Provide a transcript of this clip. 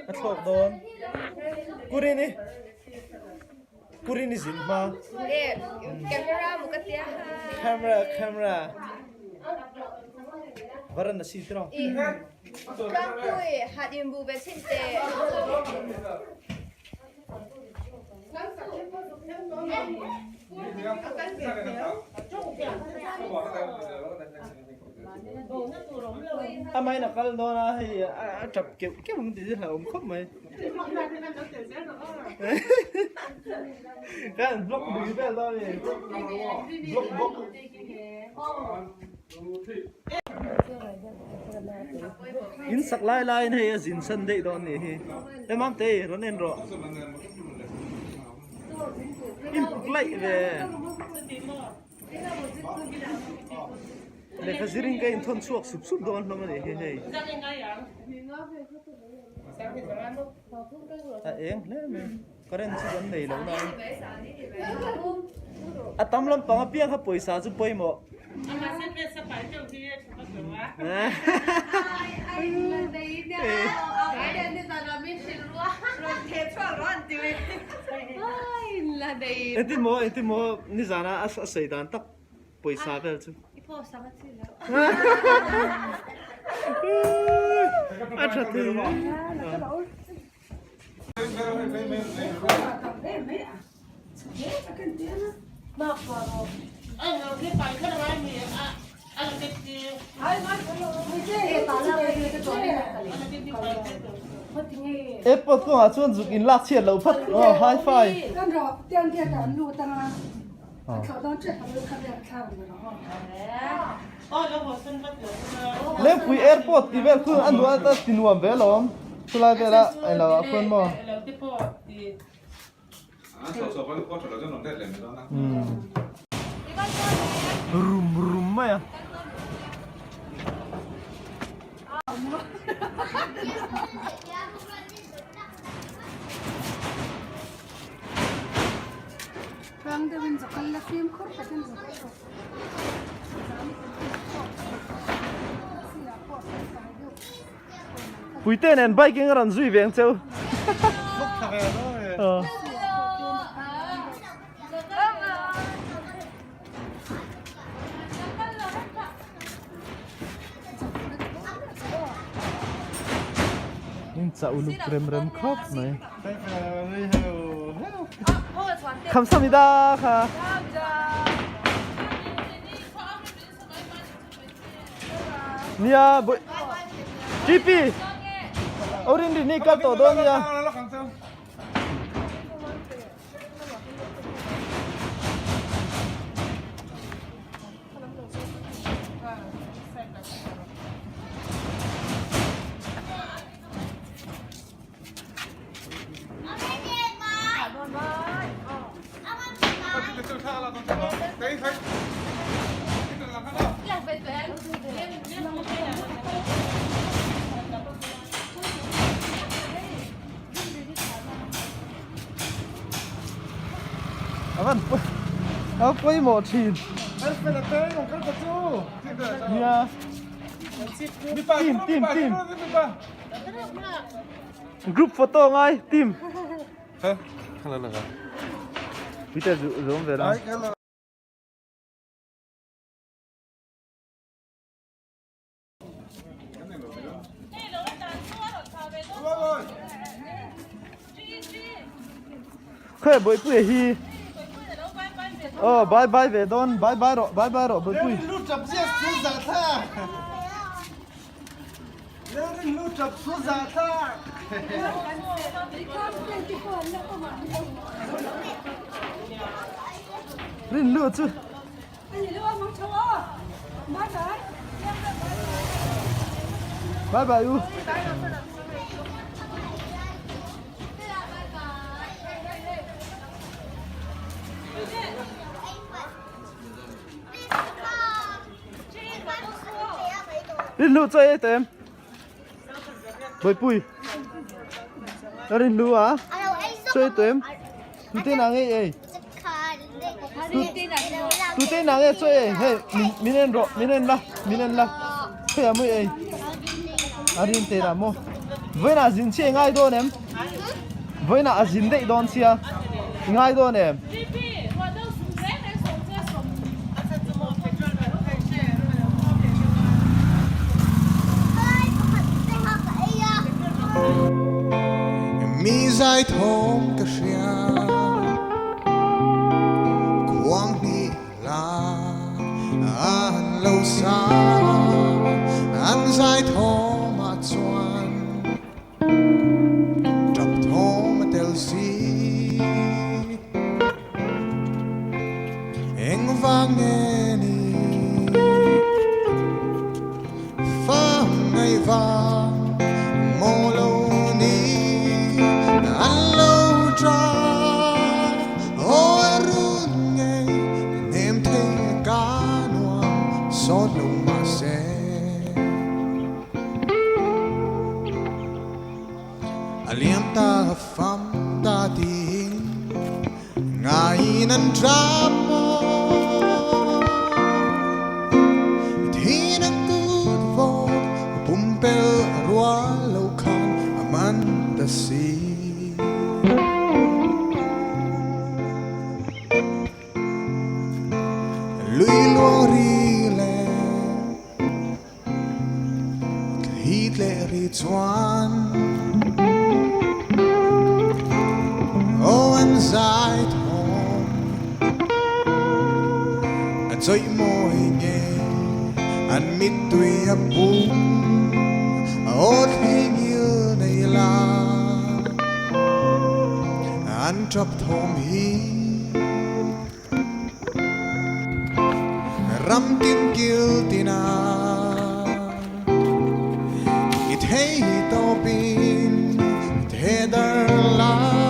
A thlawk dawn. Kurini. Kurini zin hma. Camera mu ka tia. Camera camera. Varan a si tiraw. Tlangpui hat in bu ve chin te. Amahin a kal dawn a hei a tap keuh keuh ang tih chu hlauhawm khawp mai. Kan vlog lui vel dawn a ni vlog bawk. In sak lai laiin hei a zin san daih dawn a nih hi. He Mamte rawn en rawh. In puk laih ve. Lehkha zirin ka inthawn chhuak sup sup dawn hlawm a nih hi hei. A eng hle mai. Current chu kan nei lo na. A tam lampang apiang kha pawisa chu pawimawh. Engtin maw engtin maw nizana a sawi dan tak pawisa vel chu. A tha thei. Airport kawngah chuan zuk in lak chhiat loh phawt aw hi fi. Lengpui airport tih vel khu a nuam a ti nuam ve alawm chulai vela englo ah khuan maw. Rum rum mai a. Puite nen bike in a rawn zui ve ang cheu. In chah uluk rem rem khawp mai. Khamsamida kha. Nia bui TP Orin ri ni kal tawh dawn nia. A van a pawimawh thin. Nia. Team team team. Group photo ngai team. Peter zu ve la. Khawi Bawihpuia hi. Oh bye bye ve dawn bye bye rawh bye bye rawh Bawihpui. Rin lu chu. Bye bye u. Rin lu cho e em. Bawihpui. Rin lu a. Cho e em. Tu te na nge ei. Tu te na nge cho ei. Hei min en rawh min en la min en la. Hei a mui ei. A rin te la maw. Vawiinah zin chiah i ngai dawn em? Vawiinah a zin daih dawn sia i ngai dawn em? Mi zai thawm ka hria khuang hnih hla an lo sa an zai thawm ah chuan Ṭap thawm a tel si. Engvang nge ni fam ngai vang maw lo ni an lo ṭa aw a run ngei nem thei ka nuam sawt lo mahse. A liam ta fam ta tiin ngaiin an ṭap maw? Thin a kut vawt pumpelh rual lo khan a man ta si. Lui luang ri le Thli tleh ri chuan aw an zai thawm a chawih mawi nge an mittui a pum aw thli ngil nei la an ṭap thawm hi. Ram tin kil tinah i thei tawpin the dar la.